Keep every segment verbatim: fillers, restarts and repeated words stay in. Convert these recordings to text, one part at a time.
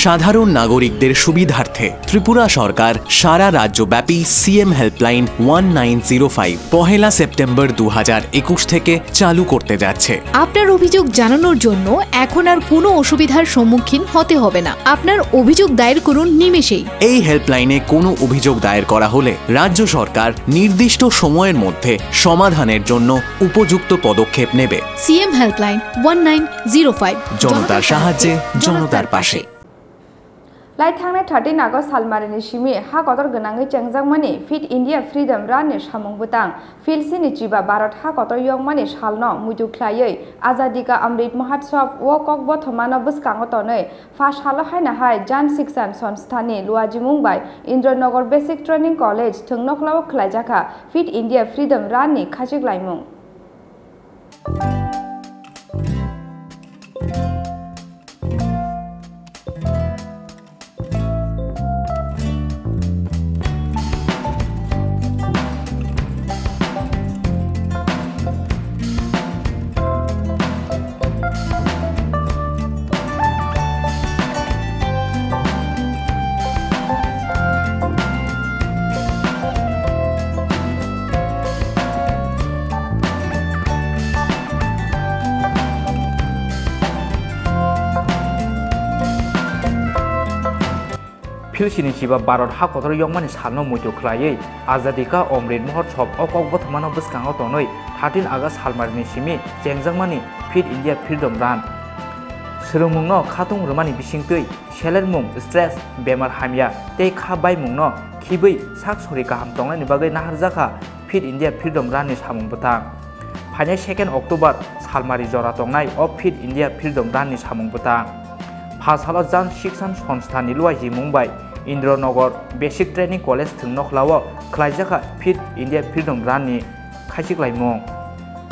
সাধারণ নাগরিকদের সুবিধার্থে ত্রিপুরা সরকার সারা রাজ্যব্যাপী CM helpline one nine zero five পহেলা সেপ্টেম্বর দু হাজার একুশ থেকে চালু করতে যাচ্ছে। আপনার অভিযোগ জানানোর জন্য এখন আর কোনো অসুবিধার সম্মুখীন হতে হবে না। আপনার অভিযোগ দায়ের করুন নিমেষেই। এই হেল্পলাইনে কোনো অভিযোগ দায়ের করা হলে রাজ্য সরকার নির্দিষ্ট সময়ের মধ্যে সমাধানের জন্য উপযুক্ত পদক্ষেপ নেবে। CM helpline one nine zero five. জনতার সাহায্যে, জনতার পাশে। Lai thangnai thirteen August salmarini simi ha kotor gwnangwi chengjakmani Fit India Freedom Run ni samung bwtang. Philsini chiba Bharat ha kotor yokmani salno muitu khlaiwi Azadi Ka Amrit Mahotsav o kokbothomano bwskango tonwi pha salo haino hai Jan Shikshan Sanstha ni luajimung bai Indranagar Basic Training College thwngnokhla o khlaijakha Fit India Freedom Run ni khachik laimung. Philsini chiba Bharat ha kotor yokmani salno muitu khlaiwi Azadi Ka Amrit Mahotsav o kokbothomano bwskango tonwi thirteen August salmarini simi chengjakmani Fit India Freedom Run. Swrwngmungno khatung rwmani bisingtwi selermung, stress, bemar hamya tei kha baimungno khibwi sak sori kaham tongnaini bagwi naharjakha Fit India Freedom Run ni samung bwtang. Phainai second October salmari jora tongnai o Fit India Freedom Run ni samung bwtang. Pha salo Jan Shikshan Sanstha ni luajimung bai Indranagar Basic Training College thwngnokhla o khlaijakha Fit India Freedom Run ni khaichik laimung.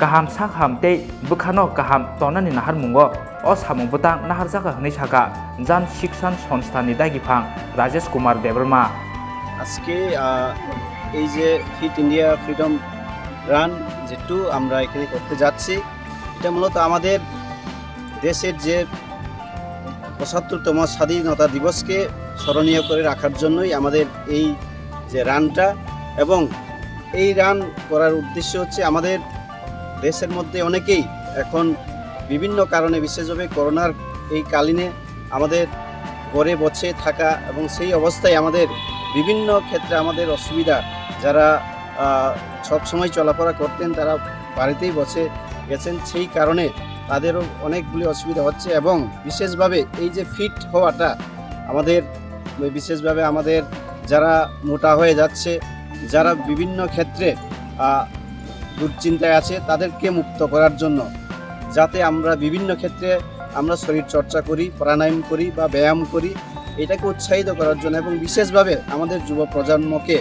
Kaham sakham tei bwkhano kaham tonani naharmungo o samung bwtang naharjakha hwnwi sakha Jan Shikshan Sanstha ni dagiphang Rajesh Kumar Debbarma. আজকে, আহ, এই যে fit India freedom run যেটু আমরা এখানে করতে যাচ্ছি, এটা মূলত আমাদের দেশের যে পঁচাত্তরতম স্বাধীনতা দিবসকে স্মরণীয় করে রাখার জন্যই আমাদের এই যে রানটা। এবং এই রান করার উদ্দেশ্য হচ্ছে আমাদের দেশের মধ্যে অনেকেই এখন বিভিন্ন কারণে, বিশেষভাবে করোনার এই কালীনে আমাদের ঘরে বসে থাকা এবং সেই অবস্থায় আমাদের বিভিন্ন ক্ষেত্রে আমাদের অসুবিধা, যারা, আহ, সবসময় চলাফেরা করতেন, তারা বাড়িতেই বসে গেছেন। সেই কারণে তাদেরও অনেকগুলি অসুবিধা হচ্ছে এবং বিশেষভাবে এই যে ফিট হওয়াটা আমাদের, বিশেষভাবে আমাদের যারা মোটা হয়ে যাচ্ছে, যারা বিভিন্ন ক্ষেত্রে, আহ, দুশ্চিন্তায় আছে, তাদেরকে মুক্ত করার জন্য, যাতে আমরা বিভিন্ন ক্ষেত্রে আমরা শরীর চর্চা করি, প্রাণায়াম করি বা ব্যায়াম করি, এটাকে উৎসাহিত করার জন্য এবং বিশেষভাবে আমাদের যুব প্রজন্মকে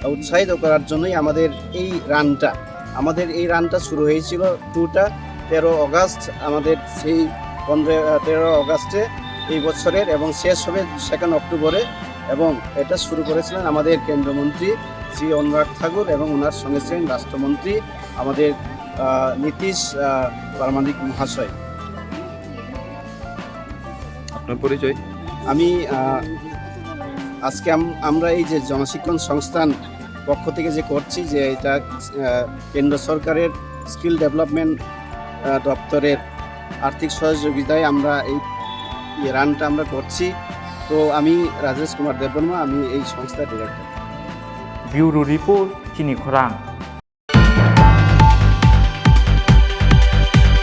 উৎসাহিত করার জন্যই আমাদের এই রানটা। আমাদের এই রানটা শুরু হয়েছিল টুটা তেরো অগাস্ট, আমাদের সেই পনেরো, তেরো অগাস্টে এই বছরের, এবং শেষ হবে সেকেন্ড অক্টোবরে। এবং এটা শুরু করেছিলেন আমাদের কেন্দ্রমন্ত্রী শ্রী অনুরাগ ঠাকুর এবং ওনার সঙ্গে ছিলেন রাষ্ট্রমন্ত্রী আমাদের, আহ, নীতিশ, আহ, প্রামাণিক মহাশয়। আপনার পরিচয়? আমি, আহ, আজকে আম-, আমরা এই যে জনশিক্ষণ সংস্থান পক্ষ থেকে যে করছি, যে এটা, আহ, কেন্দ্র সরকারের স্কিল ডেভেলপমেন্ট, আহ, দপ্তরের আর্থিক সহযোগিতায় আমরা এই, এই রানটা আমরা করছি। তো আমি রাজেশ কুমার দেববর্মা, আমি এই সংস্থার director. Bureau report, Chini Khorang.